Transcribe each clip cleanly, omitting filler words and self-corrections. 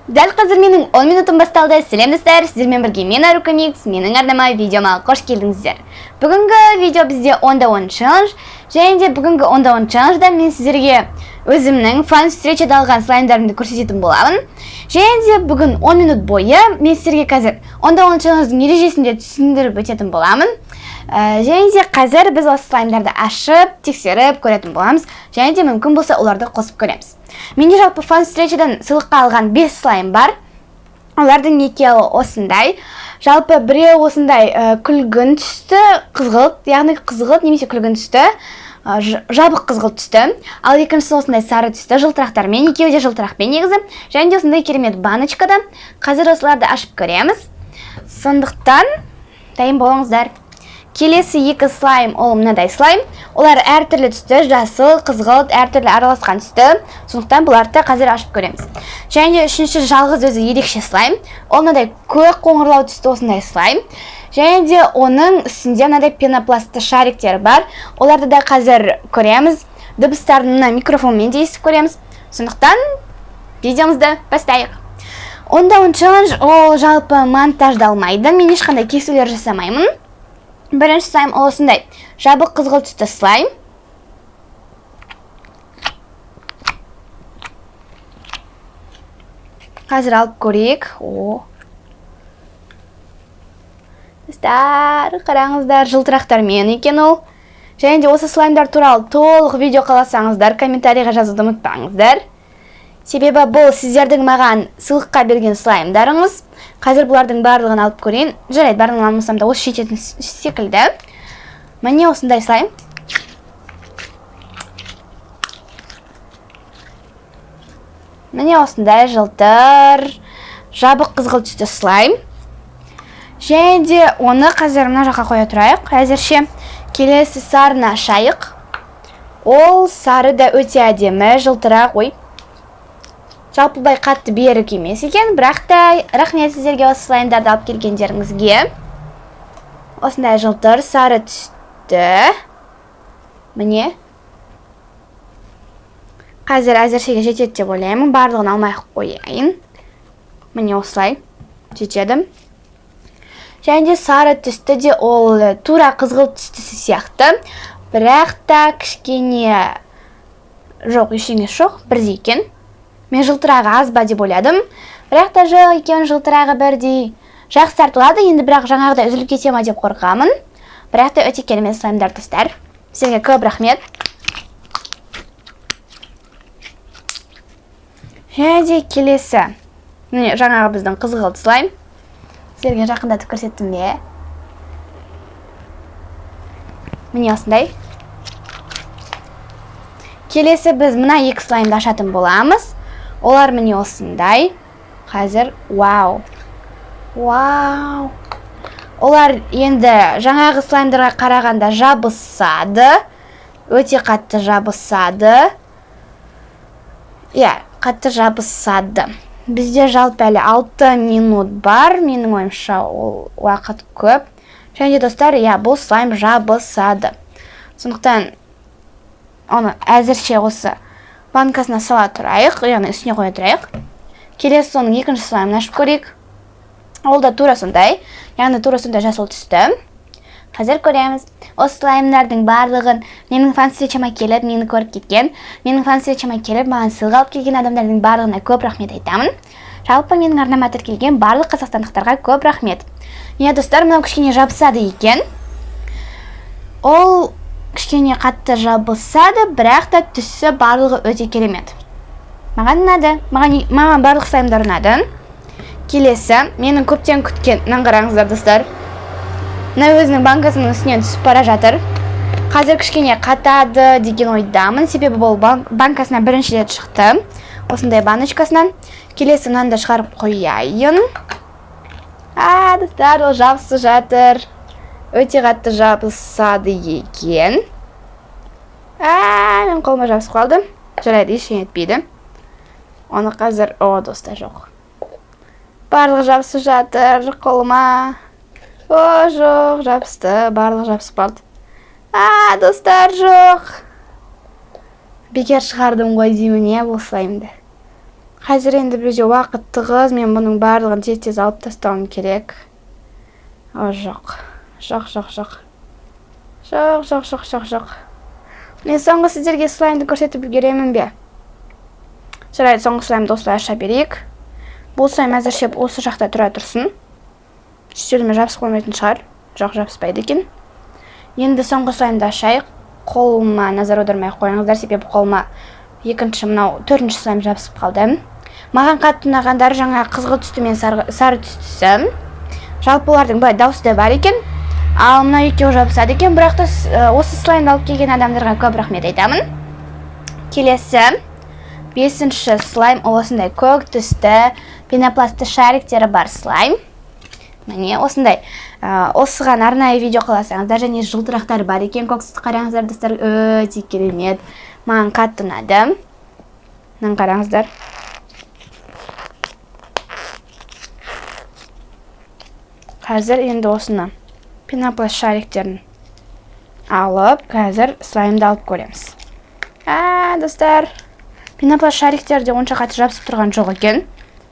Дәл қазір менің 10 минутым басталды. Сәлем, достар, сіздермен бірге мен, Арука Микс, менің арнама, видеома қош келдіңіздер. Бүгінгі видео бізде 10 да 10 челлендж. Және де бүгінгі 10 да 10 челленджда мен сіздерге өзімнің фан встречада алған слаймдарымды көрсететін боламын. Және де бүгін 10 минут бойы мен сіздерге қазір 10 да 10 челлендждің ережесін де түсіндіріп өтетін боламын. Және де қазір біз осы слаймдарды ашып, тексеріп көретін боламыз. Және де мүмкін болса, оларды қосып көреміз. Менде жалпы фан встречадан сыйлыққа алған 5 слайм бар. Олардың екеуі осындай. Жалпы біреуі осындай күлгін түсті, қызғылт, яғни қызғылт немесе күлгін түсті, жабық қызғылт түсті. Ал екіншісі осындай сары түсті жылтырақтармен, екеуі де жылтырақпен негізі. Және де осындай керемет баночкада. Қазір осыларды ашып көреміз. Сондықтан дайын болыңыздар. Келесі екі слайм ол мынадай слайм. Олар әртүрлі түсті, жасыл, қызғылт, әртүрлі араласқан түсті. Сондықтан бұларды да қазір ашып көреміз. Және де үшінші, жалғыз өзі ерекше слайм. Ол мынадай көк қоңырлау түсті осындай слайм. Және де оның үстінде мынадай пенопластты шариктер бар. Оларды да қазір көреміз. Дыбыстарын мына микрофонмен де естіп көреміз. Сондықтан видеомызды бастайық. 10 да 10 челлендж ол жалпы монтаждалмайды. Мен ешқандай кесулер жасамаймын. Бірінші слайм ол осындай жабық қызғылт түсті слайм. Қазір алып көрейік. О. Достар, қараңыздар, жылтырақтармен екен ол. Және де осы слаймдар туралы толық видео қаласаңыздар, комментарийға жазуды ұмытпаңыздар. Себебі бұл сіздердің маған сыйлыққа берген слаймдарыңыз. Қазір бұлардың барлығын алып көрейін. Жарайды, барлығын алмасам да, осы жететін секілді. Міне, осындай слайм. Міне, осындай жылтыр, жабық қызғылт түсті слайм. Және де оны қазір мына жаққа қоя тұрайық. Әзірше келесі сарыны ашайық. Ол сары да өте әдемі, жылтырақ, ой. Жалпы былай қатты берік емес екен, бірақ та рахмет сіздерге осы слаймдарды алып келгендеріңізге. Осындай жылтыр сары түсті. Міне. Қазір әзіршеге жетеді деп ойлаймын. Барлығын алмай ақ қояйын. Міне, осылай жетеді. Және де сары түсті де ол тура қызғылт түстісі сияқты. Бірақ та кішкене, жоқ, ештеңесі жоқ, бірдей екен. Мен жылтырағы аз ба деп ойладым. Бірақ та жоқ екен, жылтырағы бірдей. Жақсы тартылады, енді бірақ жаңағыдай үзіліп кете ма деп қорқамын. Бірақ та өте керемет слаймдар, достар. Сіздерге көп рахмет. Және де келесі. Міне, жаңағы біздің қызғылт слайм. Сіздерге жақындатып көрсеттім бе? Міне, осындай. Келесі біз мына екі слаймды ашатын боламыз. Олар міне осындай. Қазір, вау. Вау. Олар енді жаңағы слаймдарға қарағанда жабысады. Өте қатты жабысады. Иә, қатты жабысады. Бізде жалпы әлі 6 минут бар. Менің ойымша, ол уақыт көп. Және де, достар, иә, бұл слайм жабысады. Сондықтан оны әзірше осы банкасына сала тұрайық, яғни үстіне қоя тұрайық. Келесі соның екінші слаймын ашып көрейік. Ол да тура сондай, яғни тура сондай жасыл түсті. Қазір көреміз. Осы слаймдардың барлығын менің фан встречама келіп, мені көріп кеткен, менің фан встречама келіп, маған сыйлық алып келген адамдардың барлығына көп рахмет айтамын. Жалпы менің арнама тіркелген барлық қазақстандықтарға көп рахмет. Иә, достар, мынау кішкене жабысады екен. Ол кішкене қатты жабысады, бірақ та түсі барлығы өте керемет. Маған ұнады. Маған барлық слаймдар ұнады. Келесі, менің көптен күткен, мынаны қараңыздар, достар. Мына өзінің банкасының үстінен түсіп бара жатыр. Қазір кішкене қатады деген ойдамын, себебі бұл банкасынан бірінші рет шықты. Осындай баночкасынан. Келесі мынаны да шығарып қояйын. А, достар, ол жабысып жатыр. Өте қатты жабысады екен. А, мен қолыма жабысып қалды. Жарайды, ештеңе етпейді. Оны қазір, о, достар, жоқ. Барлығы жабысып жатыр қолыма. О, жоқ, жабысты, барлығы жабысып қалды. А, достар, жоқ. Бекер шығардым ғой деймін, иә, бұл слаймды. Қазір енді бізде уақыт тығыз, мен бұның барлығын тез-тез алып тастауым керек. О, жоқ. Жоқ, жоқ, жоқ. Жоқ, жоқ, жоқ, жоқ, жоқ. Мен соңғы сіздерге слаймды көрсетіп үлгеремін бе? Жарайды, соңғы слаймды осылай аша берейік. Бұл слайм әзірше осы жақта тұра тұрсын. Үстеліме жабысып қоймайтын шығар. Жоқ, жабыспайды екен. Енді соңғы слаймды ашайық. Қолыма назар аудармай ақ қойыңыздар, себебі қолыма екінші мынау төртінші слайм жабысып қалды. Маған қатты ұнағандары жаңа қызғылт түсті мен сары түстісі. Жалпы олардың былай дауысы да бар екен. Ал мына екеуі жабысады екен, бірақ та осы слаймды алып келген адамдарға көп рахмет айтамын. Келесі бесінші слайм ол осындай көк түсті пенопласты шариктері бар слайм. Міне осындай. Осыған арнайы видео қаласаңыздар, және жылтырақтар бар екен көк түсті, қараңыздар, достар, өте керемет. Маған қатты ұнады. Мынаны қараңыздар. Қазір енді осыны пенопласт шариктерін алып, қазір слаймды алып көреміз. Достар, пенопласт шариктер де онша қатты жабысып тұрған жоқ екен.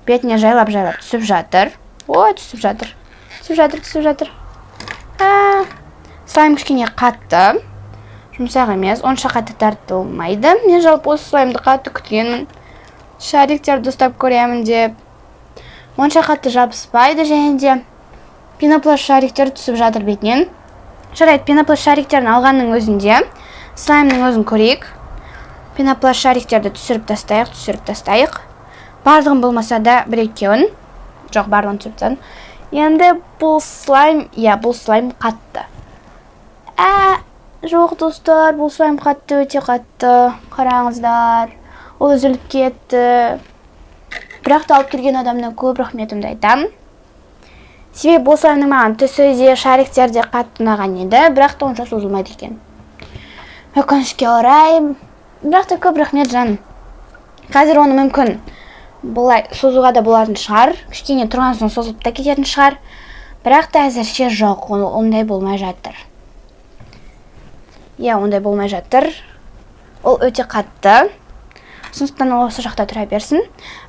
Бетіне жайлап-жайлап түсіп жатыр. Ой, түсіп жатыр. Түсіп жатыр, түсіп жатыр. Слайм кішкене қатты. Жұмсақ емес, онша қатты тартылмайды. Мен жалпы осы слаймды қатты күткенмін. Шариктерді ұстап көремін деп. Онша қатты жабыспайды және де пенопласт шариктер түсіп жатыр бетінен. Жарайды, пенопласт шариктерін алғанның өзінде слаймның өзін көрейік. Пенопласт шариктерді түсіріп тастайық, түсіріп тастайық. Барлығын болмаса да бір екеуін. Жоқ, барлығын түсіріп тастадым. Енді бұл слайм, иә, бұл слайм қатты. Жоқ, достар, бұл слайм қатты, өте қатты. Қараңыздар, ол үзіліп кетті. Бірақ та алып келген адамына көп рахметімді айтамын. Себебі бұл слаймның маған түсі де, шариктер де қатты ұнаған еді, бірақ та онша созылмайды екен. Өкінішке орай, бірақ та көп рахмет, жаным. Қазір оны мүмкін былай созуға да болатын шығар. Кішкене тұрған соң созылып та кететін шығар. Бірақ та әзірше жоқ, ондай болмай жатыр. Иә, ондай болмай жатыр. Ол өте қатты. Сондықтан ол осы жақта тұра берсін.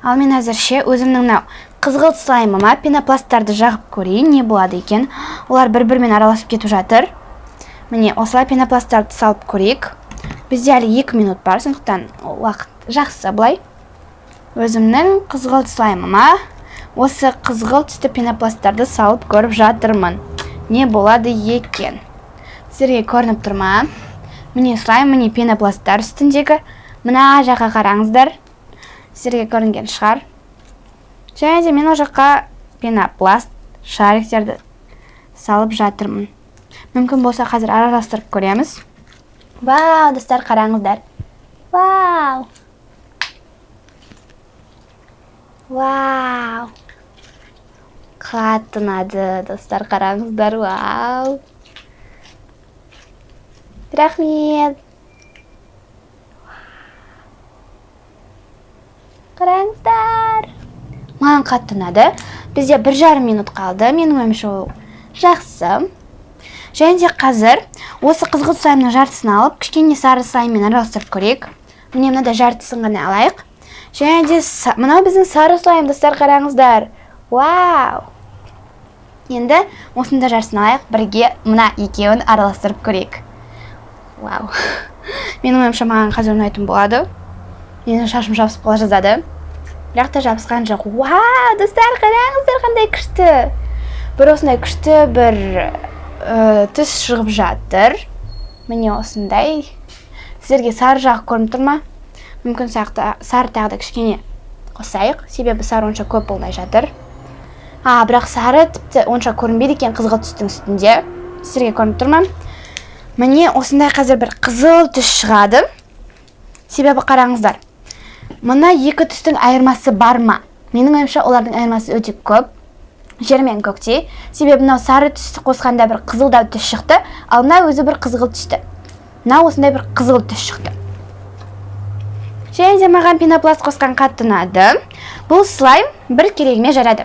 Ал мен әзірше өзімнің мынау қызғылт слаймыма пенопласттарды жағып көрейін, не болады екен. Олар бір-бірімен араласып кетіп жатыр. Міне, осылай пенопласттарды салып көрейік. Бізде әлі 2 минут бар, сондықтан уақыт жақсы былай. Өзімнің қызғылт слаймыма осы қызғылт түсті пенопласттарды салып көріп жатырмын. Не болады екен? Сіздерге көрініп тұр ма? Міне слайм, міне пенопласттар үстіндегі. Мына жаққа қараңыздар. Сіздерге көрінген шығар. Және де мен ол жаққа пенопласт шариктерді салып жатырмын. Мүмкін болса қазір араластырып көреміз. Вау, достар, қараңыздар. Вау! Вау! Қатты ұнады, достар, қараңыздар. Вау! Рахмет. Қараңыздар. Маған қатты ұнады. Бізде бір жарым минут қалды. Менің ойымша ол жақсы. Және де қазір осы қызғылт слаймның жартысын алып, кішкене сары слайммен араластырып көрейік. Міне мынадай жартысын ғана алайық. Және де мынау біздің сары слайм, достар, қараңыздар. Вау! Енді осында жартысын алайық, бірге мына екеуін араластырып көрейік. Вау! Менің ойымша маған қазір ұнайтын болады. Менің шашым жабысып қала жаздады. Бірақ та жабысқан жоқ. Вау, достар, қараңыздар, қандай күшті. Бір осындай күшті бір түс шығып жатыр. Міне осындай. Сіздерге сары жағы көрініп тұр ма? Мүмкін сары тағы да кішкене қосайық, себебі сары онша көп болмай жатыр. Бірақ сары тіпті онша көрінбейді екен қызғылт түстің үстінде. Сіздерге көрініп тұр ма? Міне осындай қазір бір қызыл түс шығады. Себебі қараңыздар, мына екі түстің айырмасы бар ма? Менің ойымша олардың айырмасы өте көп. Жер мен көктей. Себебі мынау сары түсті қосқанда бір қызылдау түс шықты, ал мына өзі бір қызғылт түсті. Мына осындай бір қызыл түс шықты. Және де маған пенопласт қосқан қатты ұнады. Бұл слайм бір керегіме жарады.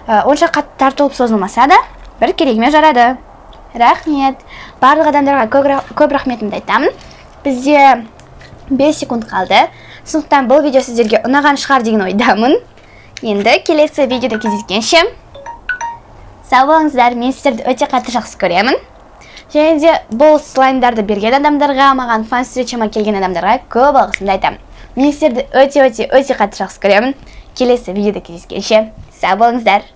Онша қатты тартылып созылмаса да, бір керегіме жарады. Рахмет. Барлық адамдарға көп рахметімді айтамын. Бізде 5 секунд қалды. Сондықтан бұл видео сіздерге ұнаған шығар деген ойдамын. Енді келесі видеода кездескенше сау болыңыздар. Мен сіздерді өте қатты жақсы көремін. Және де бұл слаймдарды берген адамдарға, маған фан встречама келген адамдарға көп алғысымды айтамын. Мен сіздерді өте, өте, өте қатты жақсы көремін. Келесі видеода кездескенше сау болыңыздар.